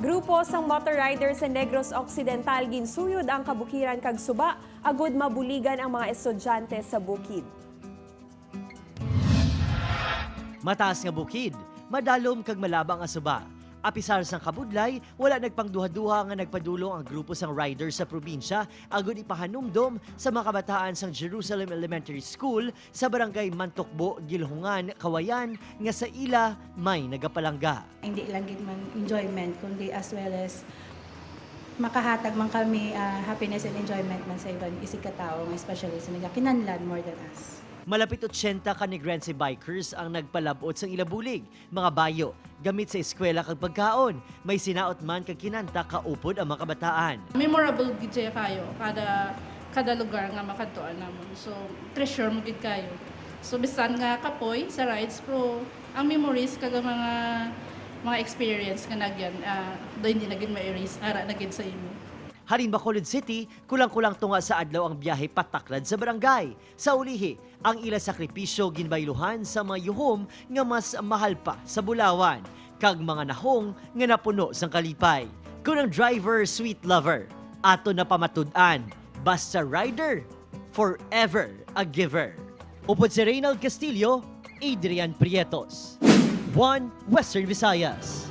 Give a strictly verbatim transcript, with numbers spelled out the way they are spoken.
Grupo sang motor rider sa Negros Occidental ginsuyod ang kabukiran kag suba agud mabuligan ang mga estudyante sa bukid. Mataas nga bukid, madalom kag malaba nga suba. Apisar sang kabudlay, wala nagpangduha-duha nga nagpadulong ang grupo sang rider sa probinsya agud ipahanumdom sa mga kabataan sang Jerusalem Elementary School sa barangay Mantokbo, Gilhongan, Kawayan nga sa ila may nagapalangga. Hindi lang gid man enjoyment, kundi as well as makahatag man kami ah, happiness and enjoyment man sa iban isig ka tawo, nga especially sa nagakinahanglan more than us. Malapit eighty ka Negrense bikers ang nagpalab-ot sang ila bulig, mga bayo, gamit sa eskwela kag pagkaon. May sinaot man kag kinanta kaupod ang mga kabataan. Memorable gid siya kayo kada kada lugar nga makadtuan namon. So treasure mo gid kayo. So bisan nga kapoy sa rides, pero ang memories kag ang mga mga experience nga nagyan uh, do hindi na gid ma-erase, ara na gid sa imo. Halin Bacolod City, kulang-kulang tunga sa adlaw ang biyahe patakrad sa barangay. Sa ulihi, ang ila sakripisyo ginbayluhan sa mga yuhom nga mas mahal pa sa bulawan kag mga nahong nga napuno sang kalipay. Kun ang driver sweet lover, ato na pamatud-an, basta rider, forever a giver. Upod si Reynald Castillo, Adrian Prietos, One Western Visayas.